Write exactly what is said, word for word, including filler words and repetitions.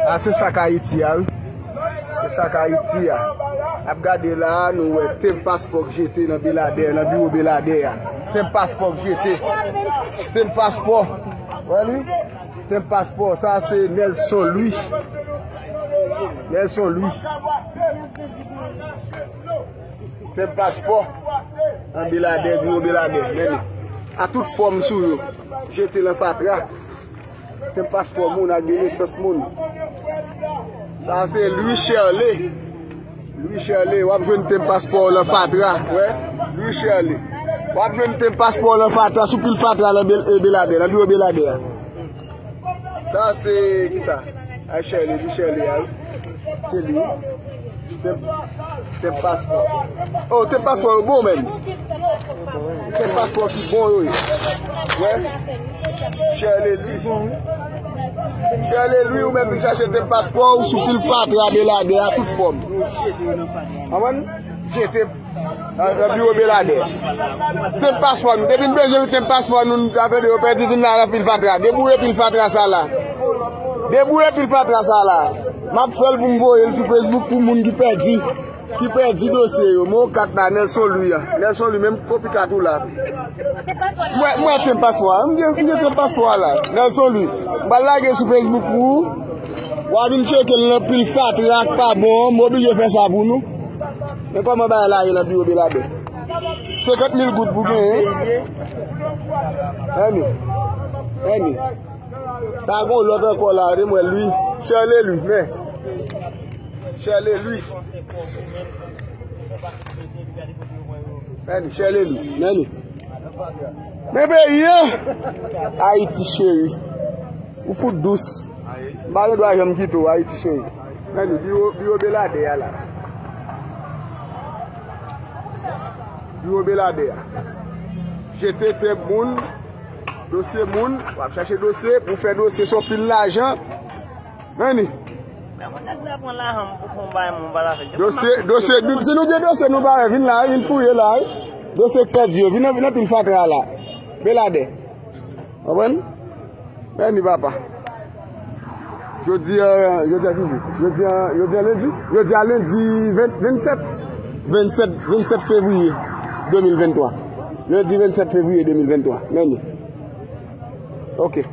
A se sa k Ayiti a, wi. Se sa k Ayiti a. N ap gade la a, nou wè tenp paspò k jete nan Beladè, nan biwo Beladè a. Tenp paspò k jete. Tenp paspò. Wè li? Tenp paspò. Sa se Nelson Louis. Nelson Louis. Tenp paspò. Nan Beladè, biwo Beladè. Men li. A tout fòm sou yo. Jete nan fatra. Tenp paspò moun ak de nesans moun. Sa se Louis Cherley. Louis Cherley, w ap jwenn tenp paspò w lan fatra. Wè, Louis Cherley. W ap jwenn tenp paspò w lan fatra, sou pil fatra nan Bel-, e, Beladè, nan biwo Beladè a. Sa se, kisa? Ay, Cherley, Louis Cherley a, wi. Se li. Tenp, tenp paspò. Oh, tenp paspò yo bon, menm. Tenp paspò ki bon yo ye. Wè. Cherley Louis. Cherley Louis, ou menm vin chache tenp paspò ou sou pil fatra Beladè a tout fòm. Konprann? Jete nan, nan biwo Beladè. Tenp paspò nou. Depi n bezwen tenp paspò nou, n ta tande yo pèdi, vin la nan pil fatra. Debouye pil fatra sa la. Debouye pil fatra sa la. M ap fè l pou m voye l sou Facebook pou moun ki pèdi, ki pèdi dosye yo. Men yon kat la, Nelson Louis a. Nelson Louis, menm kopi kat ou la. Mwen, mwen tenp paspò a. M gen, m gen tenp paspò a la. Nelson Louis. M pral lage sou Facebook pou ou. W a vin tcheke l nan pil fatra k pa bon an. M oblije fè sa pou nou. Men kòman bagay la ye nan biwo Beladè? Senkant mil goud pou genyen. Anni. Anni. Sa gon lòt ankò la, de mwen Louis. Cherley Louis, men. Cherley Louis. Men li, Cherley Louis, men li. Men peyi an! Ayiti cheri. Ou fout dous. M pa gen dwa janm kite w, Ayiti cheri. Men li, biwo, biwo Beladè a la. Biwo Beladè a. Jete tenp moun, dosye moun, w ap chache dosye, pou fè dosye se yon pil lajan. Men li. Men mwen nèg la pran lajan m pou fè yon bagay, mwen pa la fè. Dosye, dosye, si nou gen dosye nou pa wè, vin la, vin fouye la, wi. Dosye k pèdi yo, vin nan, vin nan pil fatra la. Beladè. Konprann? Men li, papa. Jodi a, jodi a ki jou? Jodi a, jodi a lendi? Jodi a lendi ven, vennsèt. Vennsèt, vennsèt fevriye de mil venntwa. Lendi vennsèt fevriye de mil venntwa. Men li. Ok.